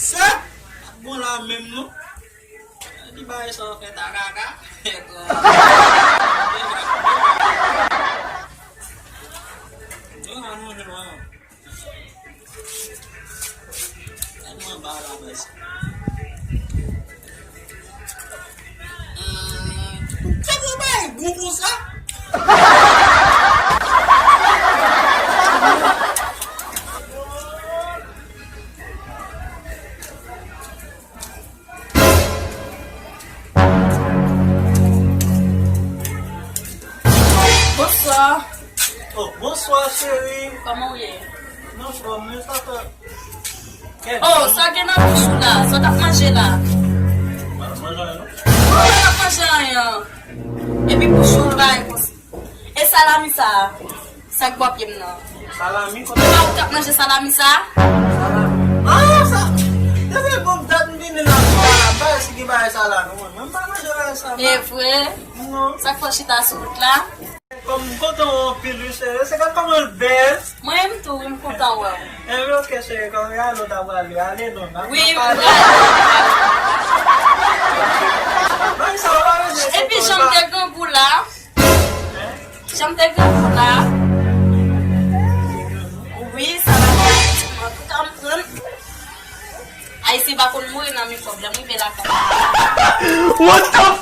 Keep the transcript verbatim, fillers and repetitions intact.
Sa ap bon la menm non. Di bagay sa w fè ta kaka. Yo, a manje lwen. Tèlman ba la bès. Tèlman bay gou konsa. Bonswa. Oh, bonswa, cheri. Kòman w ye? M anfòm, men sa fè. Oh, sa gen nan bouch ou la? Sa w t ap manje la? M pa t ap manje anyen, non. Ou pa t ap manje anyen? Epi bouch ou bay konsa. E salami sa a? Sa k bò pye m nan? Salami? Kote? Ou pa ou t ap manje salami sa a? Salami. Ah, sa. Depi bon dat m vini la, m pa bay si gen bagay salami. Mwen, mwen m pa manje bagay salami. E vre? Non. Sa k fè w chita sou wout la? Kòm m kontan w anpil, wi, cheri. Se gad kòman l bèl. Mwen menm tou, wi, m kontan wè w. Enben, oke, cheri, kòm rale w ta prale, rale non, n ap pale. Wi, m rale. Bagay sa yo pa bezwen. Epi jan m te grangou la. Jan m te grangou la. Wi, sa va. Antouka, m pran. Ayisyen pa konn mouri nan mikwòb, lè m rive lakay. What the